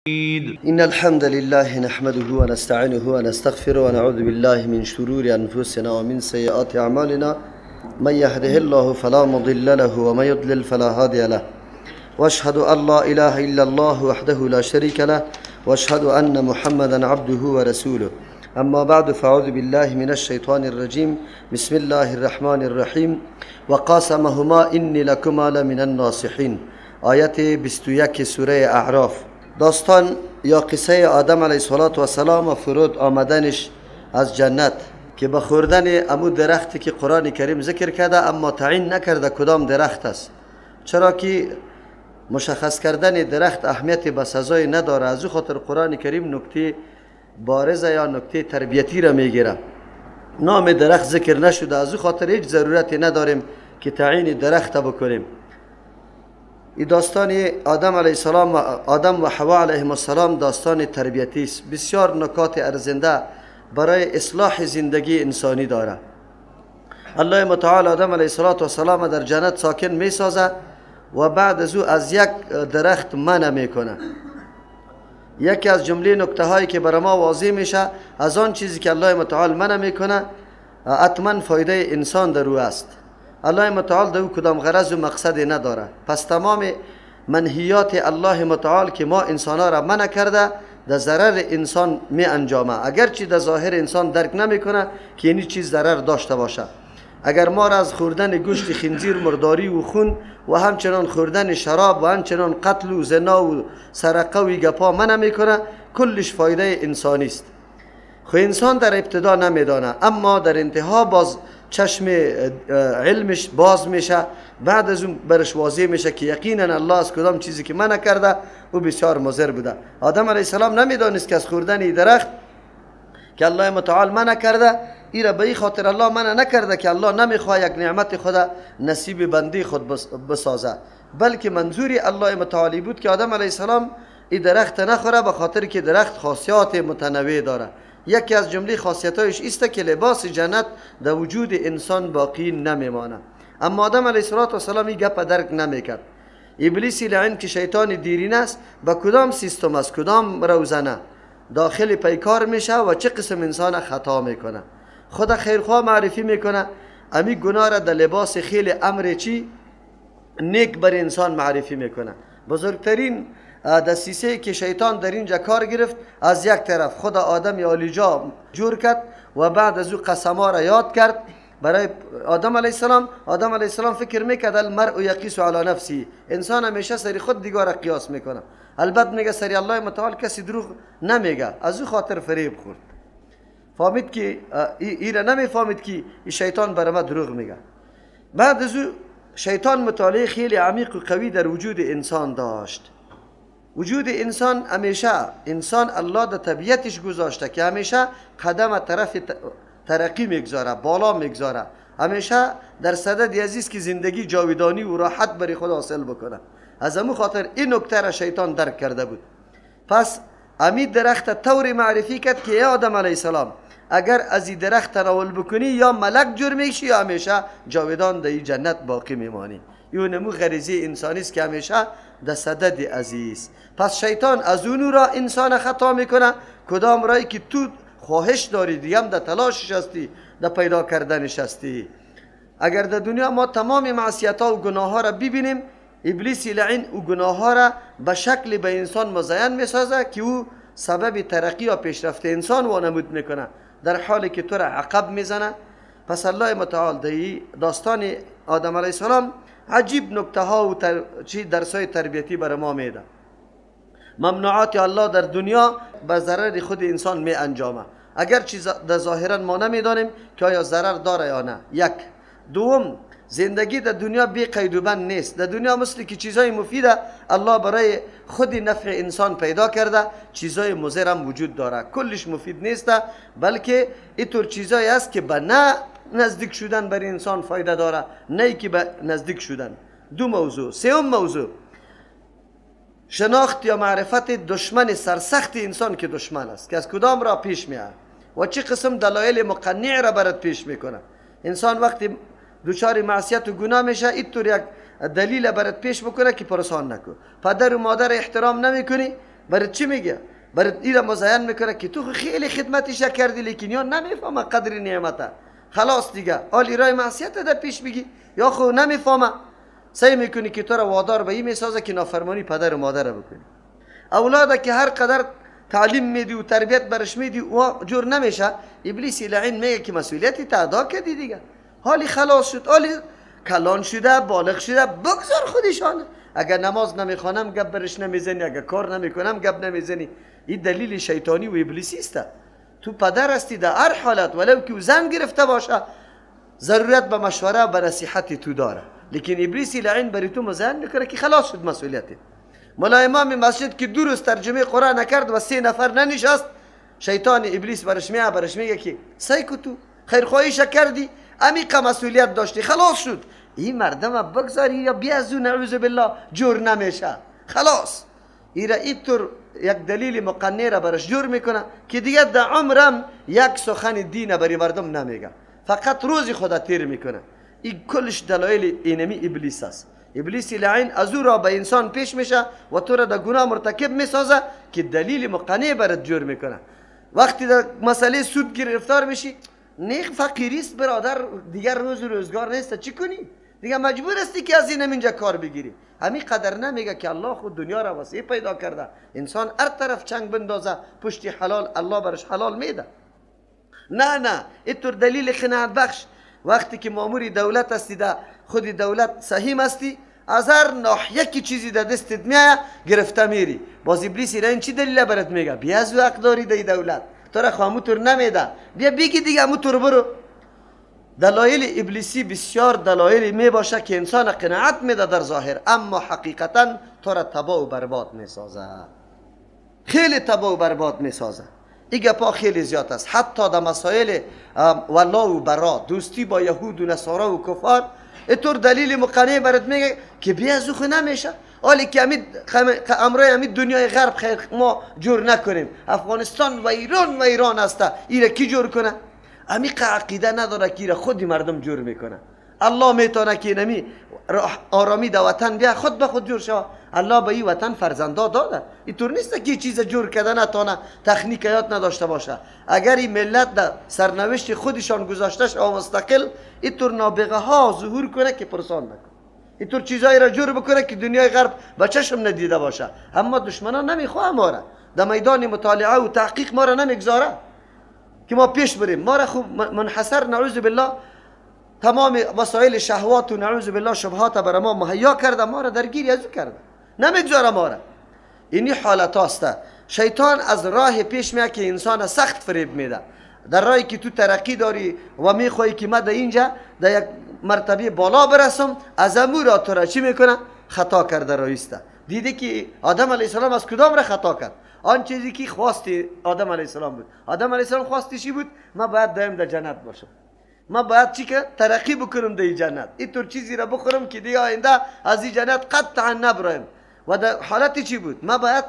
إن الحمد لله نحمده ونستعينه ونستغفره ونعوذ بالله من شرور أنفسنا ومن سيئات أعمالنا، من يهده الله فلا مضل له ومن يضلل فلا هادي له، واشهد أن لا إله إلا الله وحده لا شريك له، واشهد أن محمدا عبده ورسوله. أما بعد، فأعوذ بالله من الشيطان الرجيم. بسم الله الرحمن الرحيم. وقاسمهما إني لكما لمن الناصحين. آیت 21 سوره اعراف. داستان یا قصه آدم علیه السلام و فرود آمدنش از جنت که به خوردن امو درختی که قرآن کریم ذکر کرده اما تعیین نکرده کدام درخت است، چرا که مشخص کردن درخت اهمیت به سزای نداره. از او خاطر قرآن کریم نکته بارزه یا نکته تربیتی را میگیره. نام درخت ذکر نشده، از او خاطر هیچ ضرورتی نداریم که تعیین درخت بکنیم. این داستان آدم علیه السلام و آدم و حوا علیهم السلام داستان تربیتی است، بسیار نکات ارزنده برای اصلاح زندگی انسانی داره. الله متعال آدم علیه السلام در جنت ساکن می سازه و بعد از او از یک درخت منع میکنه. یکی از جمله نکته هایی که برای ما واضح میشه، از آن چیزی که الله متعال منع میکنه حتما فایده انسان در او است. الله متعال در او کدام غرض و مقصدی نداره. پس تمام منهیات الله متعال که ما انسان ها را منع کرده در ضرر انسان می انجامه، اگرچه در ظاهر انسان درک نمیکنه که این چیز ضرر داشته باشه. اگر ما را از خوردن گوشت خنزیر، مرداری و خون و همچنان خوردن شراب و همچنان قتل و زنا و سرقه و گپا منع میکنه، کلش فایده انسانی است. خو انسان در ابتدا نمیدانه، اما در انتها باز چشم علمش باز میشه، بعد از اون برش واضح میشه که یقینا الله از کدام چیزی که منع کرده او بسیار مضر بوده. آدم علیه السلام نمیدانست که از خوردن این درخت که الله متعال منع کرده، ای را به این خاطر الله منع نکرده که الله نمیخواه یک نعمت خود نصیب بنده خود بسازه، بلکه منظوری الله متعالی بود که آدم علیه السلام این درخت نخوره، به خاطر که درخت خاصیات متنوع داره. یکی از جمله خاصیتایش است که لباس جنت در وجود انسان باقی نمیمانه. اما آدم علیه السلام این گپ درک نمیکرد. ابلیس لعین که شیطان دیرین است، با کدام سیستم است، کدام روزنه داخل پیکار میشه و چه قسم انسان خطا میکنه. خدا خیرخواه معرفی میکنه، امی گناه را در لباس خیلی امر چی نیک بر انسان معرفی میکنه. بزرگترین دسیسه که شیطان در اینجا کار گرفت، از یک طرف خدا آدم عالیجا جور کرد و بعد از او قسم‌ها را یاد کرد برای آدم علیه السلام. آدم علیه السلام فکر میکرد المرء یقیس علی نفسه، انسان همیشه سری خود دیگه را قیاس میکنه. البته میگه سری الله متعال کسی دروغ نمیگه، از او خاطر فریب خورد. فهمید که ای را نمیفهمید که شیطان برای ما دروغ میگه. بعد از او شیطان مطالعه خیلی عمیق و قوی در وجود انسان داشت. وجود انسان همیشه، انسان الله در طبیعتش گذاشته که همیشه قدم طرف ترقی میگذاره، بالا میگذاره، همیشه در صدد عزیز که زندگی جاودانی و راحت برای خود حاصل بکنه. از امو خاطر این نکته را شیطان درک کرده بود. پس امی درخت طور معرفی کرد که ای آدم علیه السلام، اگر از این درخت تناول بکنی یا ملک جور میشی یا همیشه جاودان در این جنت باقی میمانی. این نمو غریزه انسانی است که همیشه در صدد عزیز. پس شیطان از اون را انسان خطا میکنه، کدام رایی که تو خواهش داری دیگه هم در تلاشش هستی، در پیدا کردنش هستی. اگر در دنیا ما تمام معصیت ها و گناه ها را ببینیم، ابلیس لعین او گناه ها را به شکل به انسان مزین میسازه که او سبب ترقی یا پیشرفت انسان وانمود میکنه، در حالی که تو را عقب میزنه. پس الله متعال در داستان آدم علیه السلام عجیب نکته ها و چی درس های تربیتی برای ما میده. ممنوعات الله در دنیا به ضرر خود انسان می انجامه، اگر چیز در ظاهرا ما نمیدانیم که آیا ضرر داره یا نه. یک. دوم، زندگی در دنیا بی قید و بند نیست. در دنیا مثل که چیزای مفیده الله برای خود نفع انسان پیدا کرده، چیزای مضر هم وجود داره، کلش مفید نیست، بلکه اینطور چیزایی است که به نه نزدیک شدن برای انسان فایده داره، نه که به نزدیک شدن. دو موضوع. سوم موضوع، شناخت یا معرفت دشمن سرسخت انسان که دشمن است، که از کدام را پیش میاد و چه قسم دلایل مقنع را برات پیش میکنه. انسان وقتی دچار معصیت و گناه میشه، اینطور یک دلیل برات پیش بکنه که پرسان نکن. پدر و مادر احترام نمیکنی، برای چی میگه؟ برای این مزین میکنه که تو خیلی خدمتش کردی، لیکن یا نمیفهمه قدر نعمته. خلاص دیگه حالی رای معصیت در پیش میگی یا خو نمیفهمه، سعی میکنی که تو را وادار به این میسازه که نافرمانی پدر و مادر بکنی. اولاد که هر قدر تعلیم میدی و تربیت برش میدی و جور نمیشه، ابلیس لعین میگه که مسئولیتی تا ادا کردی دیگه، حالی خلاص شد، حالی کلان شده، بالغ شده، بگذار خودشان. اگر نماز نمیخوانم گپ برش نمیزنی، اگر کار نمیکنم گپ نمیزنی. این دلیل شیطانی و ابلیسی است. تو پدر هستی در هر حالت، ولو که زن گرفته باشه، ضرورت به مشوره و به نصیحت تو داره، لیکن ابلیس لعین بری تو مزین میکنه که خلاص شد مسئولیتی. ملا امام مسجد که دو روز ترجمه قرآن نکرد و 3 نفر ننشست، شیطان ابلیس برش میاد، برش میگه که سعی کو تو خیرخواهیش کردی، عمیق مسئولیت داشتی، خلاص شد. این مردم بگذاری یا بیا از نعوذ بالله جور نمیشه، خلاص. ایرا اینطور یک دلیل مقنع را برش جور میکنه که دیگه در عمرم یک سخن دین بری مردم نمیگه، فقط روز خدا تیر میکنه. این کلش دلایل اینمی ابلیس است. ابلیس لعین از او را به انسان پیش میشه و تو را در گناه مرتکب میسازه که دلیل مقنع برات جور میکنه. وقتی در مسئله سود گرفتار میشی، نه فقیریست برادر، دیگر روز روزگار نیست، چی کنی؟ دیگه مجبور هستی که از این اینجا کار بگیری. همین قدر نمیگه که الله خود دنیا را وسیع پیدا کرده، انسان هر طرف چنگ بندازه پشت حلال الله برش حلال میده. نه نه، اینطور دلیل قناعت بخش. وقتی که مامور دولت هستی، در خود دولت سهیم هستی، از هر ناحیه که چیزی در دستت میایه گرفته میری. باز ابلیس این چی دلیل برات میگه؟ بیا از حق داری در دولت، تو را خو طور نمیده، بیا بگی دیگه امو طور برو. دلایل ابلیسی بسیار دلایل می باشه که انسان قناعت میده در ظاهر، اما حقیقتا تو را تباه و برباد میسازه، خیلی تباه و برباد میسازه. این گپا خیلی زیاد است، حتی در مسائل ولا و برا، دوستی با یهود و نصارا و کفار، اینطور دلیل مقنع برات میگه که بیا از او نمیشه. حالی که امرای همین دنیای غرب خیر ما جور نکنیم، افغانستان و ایران و ایران است، ایره کی جور کنه؟ عمیق عقیده نداره که ایره خودی مردم جور میکنه. الله میتونه که نمی آرامی در وطن بیا خود به خود جور شوه. الله به این وطن فرزندا داده، اینطور نیست که چیز جور کرده نتونه، تکنیک یاد نداشته باشه. اگر این ملت در سرنوشت خودشان گذاشته شوه مستقل، اینطور نابغه ها ظهور کنه که پرسان نکنه، اینطور چیزایی را جور بکنه که دنیای غرب به چشم ندیده باشه. اما دشمنان نمیخواه ما را در میدان مطالعه و تحقیق ما را نمیگذاره که ما پیش بریم. ما را خوب منحصر نعوذ بالله تمام وسایل شهوات و نعوذ بالله شبهات بر ما مهیا کرده، ما را درگیری از او کرده، نمیگذاره ما را. اینی حالت هاست. شیطان از راه پیش میاد که انسان سخت فریب میده. در راهی که تو ترقی داری و میخوای که ما در اینجا در یک مرتبه بالا برسم، از امو را تو را چی میکنه؟ خطا کرده رایسته. دیده که آدم علیه السلام از کدام را خطا کرد؟ آن چیزی که خواستی آدم علیه السلام بود. آدم علیه السلام خواستی چی بود؟ ما باید دائم در جنت باشم، ما باید چی که ترقی بکنم در جنت، اینطور چیزی را بخورم که دیگه آینده از این جنت قطعا نبرایم. و در حالت چی بود؟ ما باید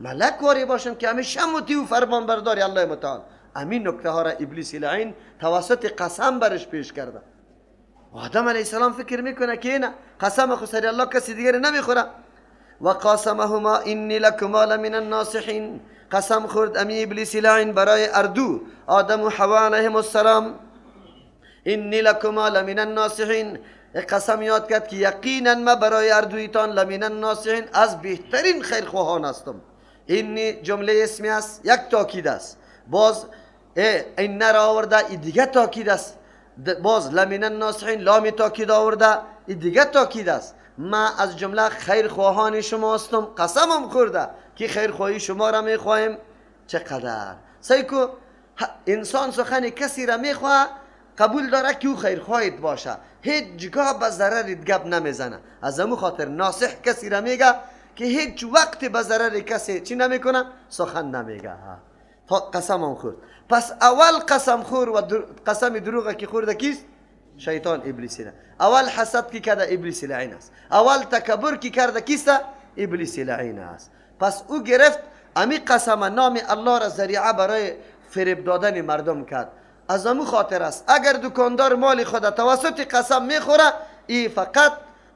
ملک واری باشم که همیشه مطیع و فرمان برداری الله متعال. همین نکته ها را ابلیس لعین توسط قسم برش پیش کرده. آدم علیه السلام فکر میکنه که نه قسم خو سر الله کسی دیگر نمیخوره. و قاسمهما انی لکما لمن الناصحین. قسم خورد امی ابلیس لعین برای اردو آدم و حوا علیهم السلام، انی لکما لمن الناصحین. قسم یاد کرد که یقینا ما برای اردویتان لمن الناصحین از بهترین خیرخواهان هستم. اینی جمله اسمی است، یک تاکید است. باز این را آورده، این دیگه تاکید است. باز لمن الناصحین لام تاکید آورده، این دیگه تاکید است. ما از جمله خیرخواهان شما هستم، قسمم خورده که خیرخواهی شما را میخواهیم. چقدر سیکو انسان سخن کسی را میخواه قبول داره که او خیرخواهیت باشه، هیچگاه به ضررت گپ نمیزنه. از امو خاطر ناصح کسی را میگه که هیچ وقت به ضرر کسی چی نمیکنه؟ سخن نمیگه. تا قسمم خورد. پس اول قسم خور و قسم دروغ که خورده کیست؟ شیطان ابلیس. اول حسد کی کرده؟ ابلیس لعین است. اول تکبر کی کرده کیست؟ ابلیس لعین است. پس او گرفت امی قسم نام الله را ذریعه برای فریب دادن مردم کرد. از امو خاطر است اگر دکاندار مال خود توسط قسم میخوره، ای فقط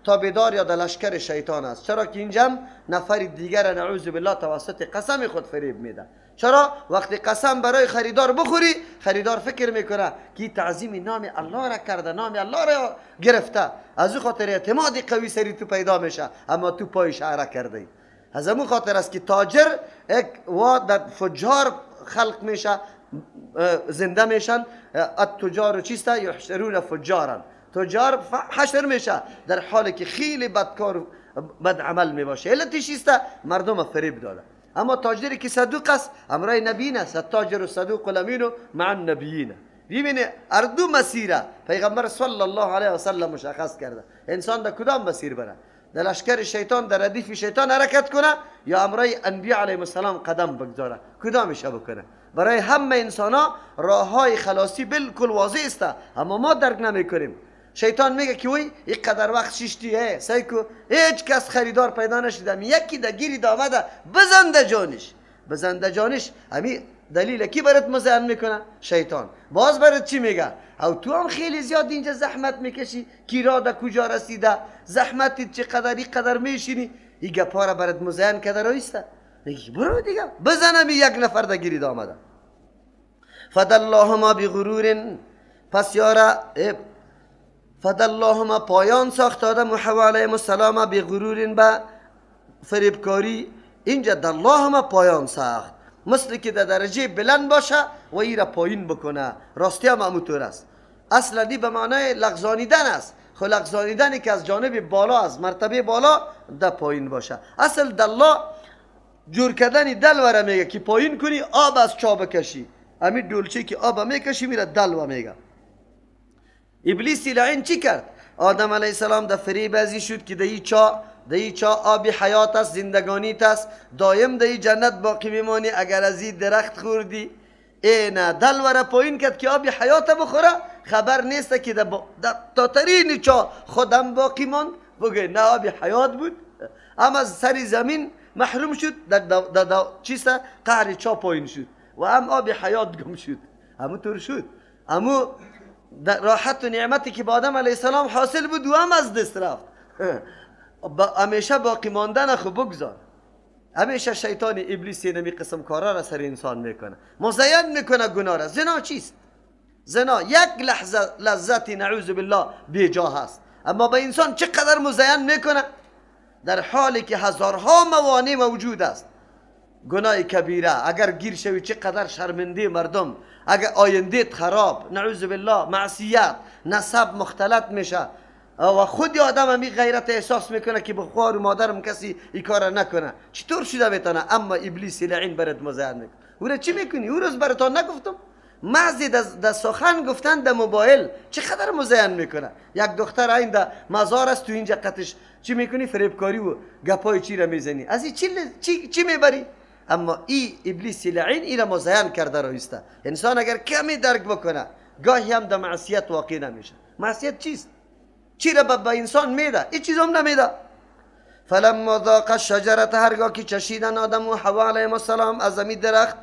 تابعدار یا در لشکر شیطان است. چرا که اینجا نفر دیگر نعوذ بالله توسط قسم خود فریب میده. چرا؟ وقتی قسم برای خریدار بخوری، خریدار فکر میکنه که تعظیم نام الله را کرده، نام الله را گرفته، از او خاطر اعتماد قوی سری تو پیدا میشه، اما تو پای شعره کرده. از امو خاطر است که تاجر یک وا در فجار خلق میشه، زنده میشن. التجار چیست؟ یحشرون فجارا. تجار حشر میشه در حالی که خیلی بدکار بد عمل میباشه. علتش چیست؟ مردم فریب داده. اما تاجری که صدوق است امرای نبیین است، التاجر الصدوق الامین مع النبیین. ببینه اردو مسیره پیغمبر صلی الله علیه و سلم مشخص کرده انسان در کدام مسیر بره، در لشکر شیطان در ردیف شیطان حرکت کنه یا امرای انبیا علیهم السلام قدم بگذاره، کدامش بکنه. برای همه انسان ها راه های خلاصی بالکل واضح است، اما ما درک نمیکنیم. شیطان میگه که وی اینقدر وقت شیشتی سعی کو هیچ کس خریدار پیدا نشده، یکی در گیری آمده بزنده جانش، بزنده جانش. امی دلیل کی برات مزین میکنه؟ شیطان. باز برات چی میگه؟ او تو هم خیلی زیاد اینجا زحمت میکشی، کی را در کجا رسیده، زحمت چقدر اینقدر میشینی، این گپا را برات مزین کرده رایسته. میگه برو دیگه بزنم یک نفر در گیری آمده. فداللهما بغرور، پس یارا فداللهما پایان ساخت آدم و حوا علیهم السلام بغرور به فریبکاری. اینجا داللهما پایان ساخت، مثل که در درجه بلند باشه و ای را پایین بکنه. راستی هم همونطور است. اصلا دی به معنای لغزانیدن است، خب لغزانیدنی که از جانب بالا، از مرتبه بالا در پایین باشه. اصل دالله جور کردن دل وره میگه که پایین کنی آب از چا بکشی، همین دولچه که آب میکشی میره دل و میگه. ابلیس لعین چی کرد؟ آدم علیه السلام در فریب ازی شد که دی چا آب حیات است، زندگانیت است، دایم دی جنت باقی میمانی اگر از این درخت خوردی. ای نه، دل وره پایین کرد که آب حیات بخوره، خبر نیست که تا ترین چا خودم باقی ماند. بگه نه آب حیات بود، اما از سر زمین محروم شد، در چیست قعر چا پایین شد و هم آب حیات گم شد. همونطور شد، همو راحت و نعمتی که با آدم علیه السلام حاصل بود و هم از دست رفت. همیشه باقی ماندن خو بگذار. همیشه شیطان ابلیس نمی قسم کارا را سر انسان میکنه، مزین میکنه گناه را. زنا چیست؟ زنا یک لحظه لذت نعوذ بالله بیجا هست، اما به انسان چقدر مزین میکنه، در حالی که هزارها موانع موجود است. گناه کبیره اگر گیر شوی چقدر شرمنده مردم، اگر آینده خراب نعوذ بالله، معصیت، نسب مختلط میشه و خود آدم همی غیرت احساس میکنه که بخوار و مادرم کسی این کار نکنه، چطور شده میتونه؟ اما ابلیس لعین برات مزین میکنه. او را چی میکنی؟ او روز براتان نگفتم محض در سخن گفتن در موبایل چقدر مزین میکنه. یک دختر این در مزار است، تو اینجا قطش چی میکنی؟ فریبکاری و گپای چی را میزنی، از این چی میبری؟ اما ای ابلیس لعین ای را مزین کرده رایسته. انسان اگر کمی درک بکنه گاهی هم در معصیت واقع نمیشه. معصیت چیست؟ چی را به انسان میده؟ این چیز هم نمیده. فلما ذاق الشجرة، هرگاه که چشیدن آدم و حوا علیهم السلام از امی درخت،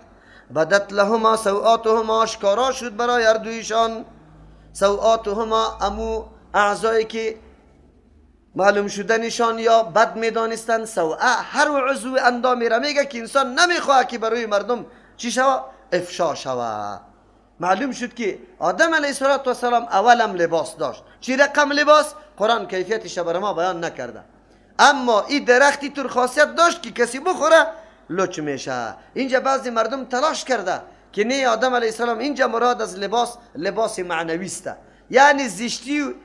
بدت لهما سوآتهما، آشکارا شد برای هر دویشان. سوآتهما امو اعضایی که معلوم شدنشان یا بد میدانستن. سوء هر عضو اندامی را میگه که انسان نمیخواه که برای مردم چی شوه؟ افشا شوه. معلوم شد که آدم علیه السلام اولم لباس داشت. چی رقم لباس؟ قرآن کیفیتش برای ما بیان نکرده، اما این درختی تر خاصیت داشت که کسی بخوره لچ میشه. اینجا بعضی مردم تلاش کرده که نه آدم علیه السلام اینجا مراد از لباس لباس معنوی است، یعنی زشتی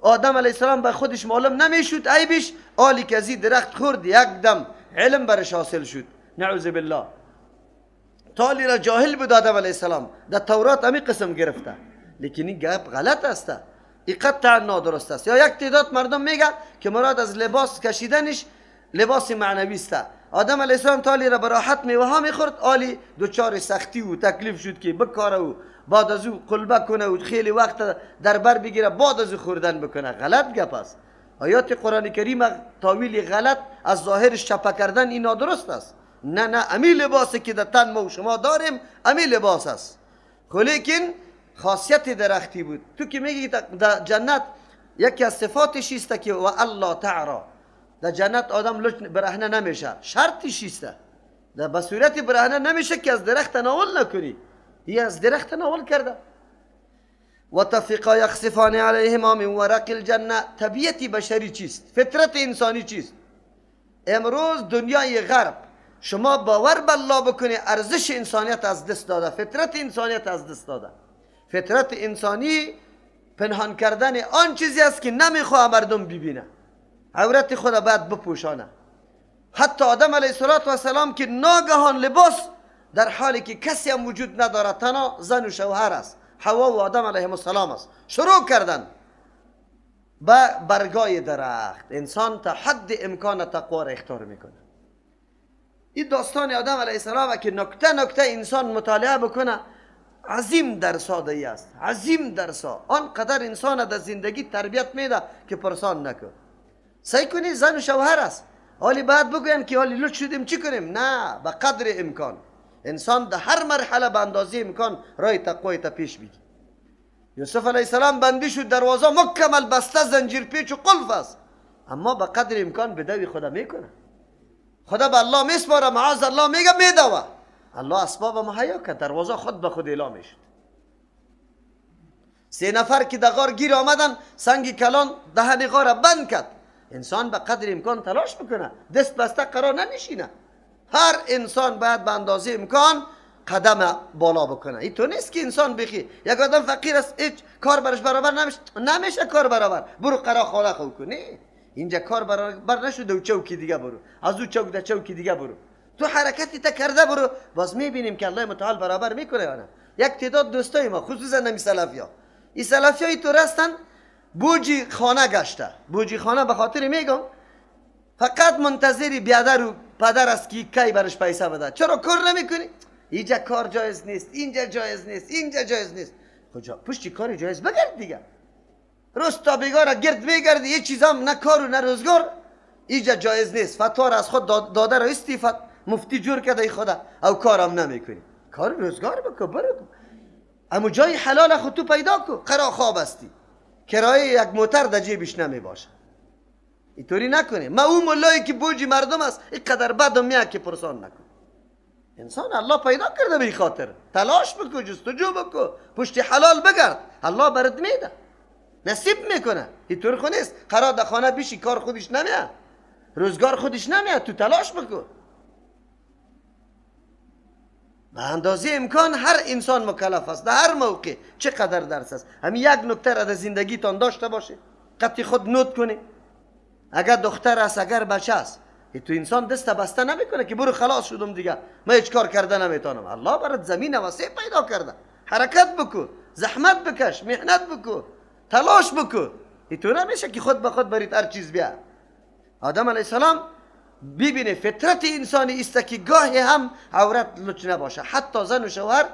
آدم علیه السلام به خودش معلوم نمیشد عیبش، آلی که از این درخت خورد یک دم علم برش حاصل شد نعوذ بالله. تالی را جاهل بود آدم علیه السلام، در تورات همی قسم گرفته، لیکن این گپ غلط است، این قطعا نادرست است. یا یک تعداد مردم میگه که مراد از لباس کشیدنش لباس معنوی است. آدم علیه السلام تالی را براحت میوه ها میخورد، آلی دچار سختی و تکلیف شد که بکاره و بعد از او قلبه کنه و خیلی وقت در بر بگیره بعد از او خوردن بکنه. غلط گپ است. آیات قرآن کریم تاویل غلط از ظاهرش چپه کردن این نادرست است. نه نه، امی لباسی که در تن ما و شما داریم امی لباس است، لیکن خاصیت درختی بود. تو که میگی در جنت یکی از صفاتش است که و الله تعالی در جنت آدم لچ برهنه نمیشه. شرطش است در به صورت برهنه نمیشه که از درخت تناول نکنی. هي از درخت تناول کرده. و طفقا یخصفان علیهما من ورق الجنه. طبیعت بشری چیست؟ فطرت انسانی چیست؟ امروز دنیای غرب شما باور به الله بکنی ارزش انسانیت از دست داده، فطرت انسانیت از دست داده. فطرت انسانی پنهان کردن آن چیزی است که نمیخواه مردم ببینه، عورت خود باید بپوشانه. حتی آدم علیه السلام که ناگهان لباس در حالی که کسی هم وجود نداره، تنها زن و شوهر است، حوا و آدم علیه السلام است، شروع کردن به برگای درخت. انسان تا حد امکان تقوا را اختیار میکنه. این داستان آدم علیه السلام که نکته نکته انسان مطالعه بکنه عظیم درسا دی است، عظیم درسا. آنقدر انسان در زندگی تربیت میده که پرسان نکن. سعی کنی زن و شوهر است، حالی بعد بگویم که حالی لوت شدیم چی کنیم؟ نه، به قدر امکان انسان در هر مرحله به اندازه امکان رای تقوی تا پیش بگی. یوسف علیه السلام بندی شد، دروازه مکمل بسته، زنجیر پیچ و قلف است، اما به قدر امکان بدوی خدا میکنه. خدا به الله میسپاره، معاذ الله میگه میدوه، الله اسباب مهیا کرد، دروازه خود به خود اعلام شد. سه نفر که در غار گیر آمدن، سنگ کلان دهن غار بند کرد. انسان به قدر امکان تلاش بکنه، دست بسته قرار ننشینه. هر انسان باید به اندازه امکان قدم بالا بکنه. این تو نیست که انسان بخی یک آدم فقیر است هیچ کار برش برابر نمیشه، نمیشه کار برابر، برو قرا خاله خو کنی. اینجا کار برابر نشده و چوکی دیگه برو، از او چوک در چوکی دیگه برو، تو حرکتی تا کرده برو، باز میبینیم که الله متعال برابر میکنه یا نه. یک تعداد دوستای ما خصوصا نمی سلفیا، این سلفیای تو رستن بوجی خانه گشته، بوجی خانه به خاطر میگم فقط منتظری بیادر و پدر است که کی برش پیسه بده. چرا کار نمیکنی؟ اینجا کار جایز نیست، اینجا جایز نیست، اینجا جایز نیست. کجا پشتی کار جایز بگرد دیگه. روز تا بیگار گرد بگردی یه چیزام نه کار و نه روزگار، اینجا جایز نیست. فتوا را از خود داده را استیفت مفتی جور کرده ای خدا او کارم نمیکنی. کار روزگار بکن، برو اما جای حلال خود تو پیدا کو. قرا خواب هستی، کرایه یک موتر در جیبش نمی باشه. اینطوری نکنه. ما اون ملایی که بوجی مردم است اینقدر بدم میاد که پرسان نکن. انسان الله پیدا کرده به خاطر تلاش بکن، جستجو بکن، پشت حلال بگرد، الله برات میده، نصیب میکنه. اینطور خو نیست قرار در خانه بشی کار خودش نمیاد، روزگار خودش نمیاد، تو تلاش بکن. به اندازه امکان هر انسان مکلف است در هر موقع. چقدر درس است. همین یک نکته را در زندگیتان داشته باشه، قطعی خود نوت کنی. اگر دختر است، اگر بچه است، تو انسان دست بسته نمیکنه که برو خلاص شدم دیگه، من هیچ کار کرده نمیتونم. الله برات زمین وسیع پیدا کرده، حرکت بکن، زحمت بکش، محنت بکن، تلاش بکن. تو نمیشه که خود به خود برید هر چیز بیا. آدم علیه السلام ببینه فطرت انسانی است که گاهی هم عورت لچ نباشه. حتی زن و شوهر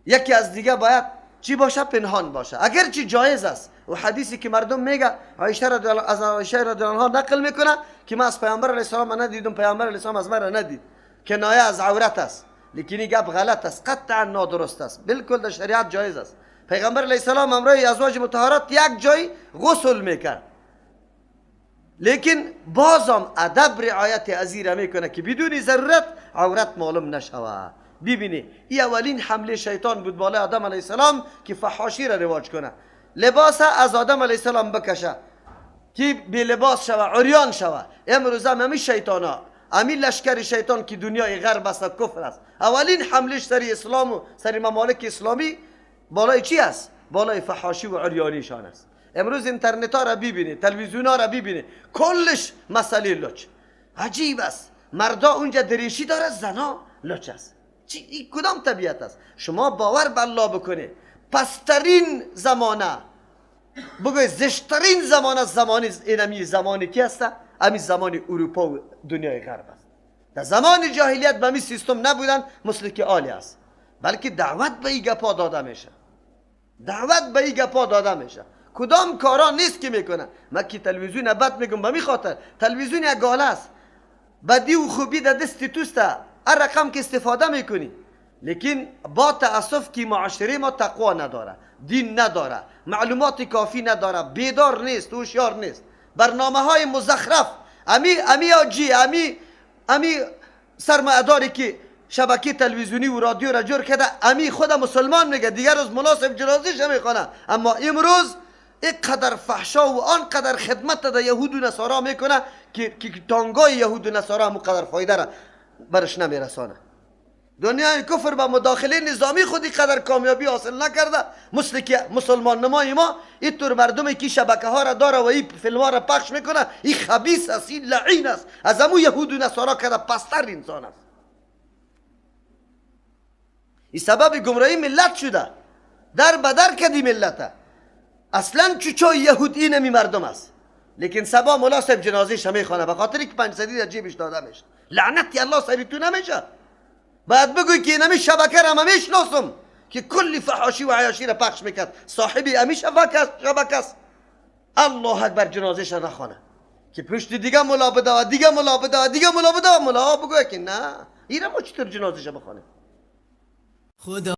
یکی از دیگه باید چی باشه؟ پنهان باشه، اگرچه جایز است. و حدیثی که مردم میگه عایشه رضی الله از عایشه رضی الله عنها نقل میکنه که من از پیامبر علیه السلام ندیدم، پیامبر علیه السلام از من ندید، کنایه از عورت است. لیکن این گپ غلط است، قطعا نادرست است، بالکل در شریعت جایز است. پیغمبر علیه السلام همراه ازواج مطهرات یک جای غسل میکرد، لیکن بازم ادب رعایت ازیره میکنه که بدون ضرورت عورت معلوم نشود. ببینی این اولین حمله شیطان بود بالای آدم علیه السلام که فحاشی را رواج کنه، لباس از آدم علیه السلام بکشه که بی لباس شوه، عریان شوه. امروز هم همین شیطان ها، همین لشکر شیطان که دنیای غرب است و کفر است، اولین حملش سر اسلام و سر ممالک اسلامی بالای چی است؟ بالای فحاشی و عریانیشان است. امروز اینترنت ها را ببینی، تلویزیون ها را ببینی، کلش مسئله لچ. عجیب است، مردا اونجا دریشی داره، زنا لچ است. چی؟ کدام طبیعت است؟ شما باور به الله بکنی پسترین زمانه، بگوی زشترین زمانه، زمان اینمی زمانی کی است؟ امی زمان اروپا و دنیای غرب است. در زمان جاهلیت به می سیستم نبودن مثل که عالی است، بلکه دعوت به این گپا داده میشه، دعوت به این گپا داده میشه. کدام کارا نیست که میکنه. من که تلویزیون بد میگم به می خاطر تلویزیون یک گاله است، بدی و خوبی در دست توست، هر رقم که استفاده میکنی. لیکن با تاسف که معاشره ما تقوا نداره، دین نداره، معلومات کافی نداره، بیدار نیست، هوشیار نیست. برنامه های مزخرف، امی آجی، امی سرمایه‌داری که شبکه تلویزیونی و رادیو را جور کرده، امی خود مسلمان میگه، دیگر روز مناسب جنازیش میخوانه. اما امروز اینقدر فحشا و آنقدر خدمت در یهود و نصارا میکنه که تانگای یهود و نصارا هم قدر فایده را برش نمیرسانه. دنیای کفر با مداخله نظامی خودی قدر کامیابی حاصل نکرده مثل که مسلمان نمای ما. اینطور مردمی که شبکه ها را داره و این فیلم ها را پخش میکنه، این خبیث است، این لعین است، از امو یهود و نصارا کرده پستر انسان است. این سبب گمراهی ملت شده، در بدر کدی ملت. اصلا چوچای یهود این می مردم است، لیکن سبا مولا صاحب جنازه شمی خانه به خاطر که 500 در جیبش داده میشه. لعنتی الله سری تو نمیشه. باید بگوی که اینمی شبکه را من میشناسم که کلی فحاشی و عیاشی را پخش میکرد، صاحبی امی شبکه است. الله اکبر جنازهش را نخوانه که پشت دیگه ملا بده و دیگه ملا بده و دیگه ملا بده و ملا بگوی که نه، اینا ما چطور جنازهش بخوانه. خدا.